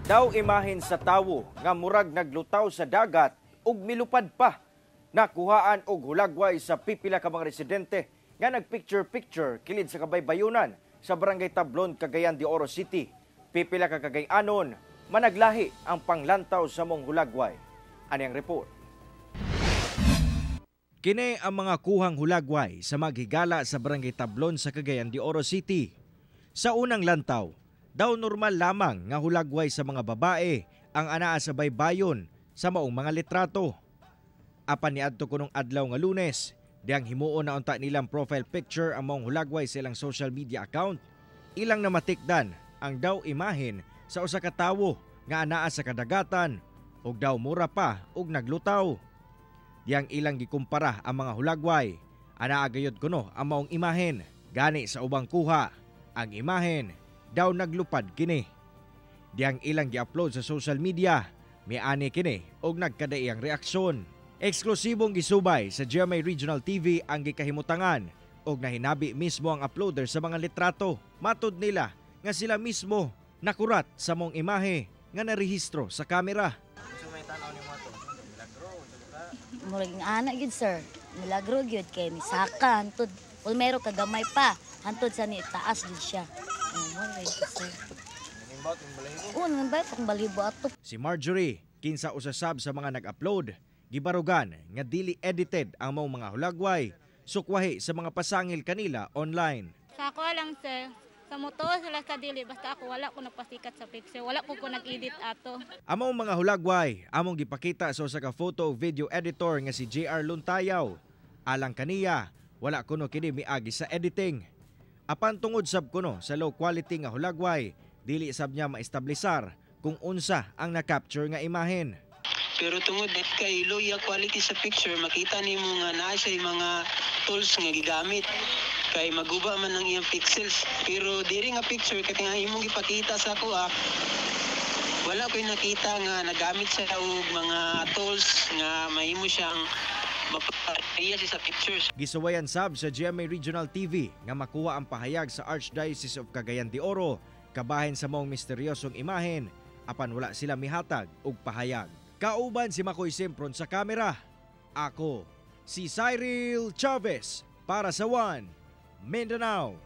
Daw imahen sa tawo nga murag naglutaw sa dagat ug milupad pa. Nakuhaan og hulagway sa pipila ka mga residente nga nagpicture-picture kilid sa kabaybayunan sa Barangay Tablon, Cagayan de Oro City. Pipila ka Cagayanon managlahi ang panglantaw sa maong hulagway. Ani ang report. Kini ang mga kuhang hulagway sa maghigala sa Barangay Tablon sa Cagayan de Oro City. Sa unang lantaw, daw normal lamang nga hulagway sa mga babae ang anaa sa baybayon sa maong mga litrato. Apan niadto kunong adlaw nga Lunes, diyang himuon na unta nilang profile picture ang maong hulagway sa ilang social media account. Ilang namatikdan ang daw imahen sa usa ka tawo nga anaa sa kadagatan ug daw mura pa og naglutaw. Diyang ilang gikumpara ang mga hulagway, anaa gayud kuno ang maong imahen. Gani sa ubang kuha, ang imahen daw naglupad kini. Diyang ilang gi-upload sa social media, miani kini og nagkadaiyang reaksyon. Eksklusibong gisubay sa GMA Regional TV ang gikahimutangan og nahinabi mismo ang uploader sa mga litrato. Matud nila nga sila mismo nakurat sa maong imahe nga narehistro sa kamera. Murag ana gyud, sir. Milagro gyud kay misaka hantod. Pulmero kagamay pa. Hantod sa ni taas gyud siya. Oh, mo rin, sir. Oo, nanimbaot akong balhibo ato. Si Marjorie, kinsa usasab sa mga nag-upload, gibarugan nga dili edited ang maong mga hulagway, sukwahi sa mga pasangil kanila online. Sa ako lang, sir, sa moto sila sa dili, basta ako wala ko nagpasikat sa picture, wala ko nag-edit ato. Ang maong mga hulagway among gipakita sa usa ka photo ug video editor nga si JR Luntayaw. Alang kaniya, wala kuno kini miagi sa editing. Apan tungod sab kuno sa low quality nga hulagway, dili sab niya maestablisar kung unsa ang na-capture nga imahen. Pero tungod dit kay low ya quality sa picture, makita nimo nga naa siya mga tools nga gigamit kay maguba man ang iyang pixels. Pero diri nga picture kay nga imong gipakita sa ako ah, wala ko'y nakita nga nagamit siya og mga tools nga mahimo siyang mapareha siya sa pictures. Gisuwayan sab sa GMA Regional TV nga makuha ang pahayag sa Archdiocese of Cagayan de Oro kabahin sa maong misteryosong imahen, apan wala sila mihatag og pahayag. Kauban si Makoy Sempron sa kamera. Ako si Cyril Chavez para sa One Mindanao.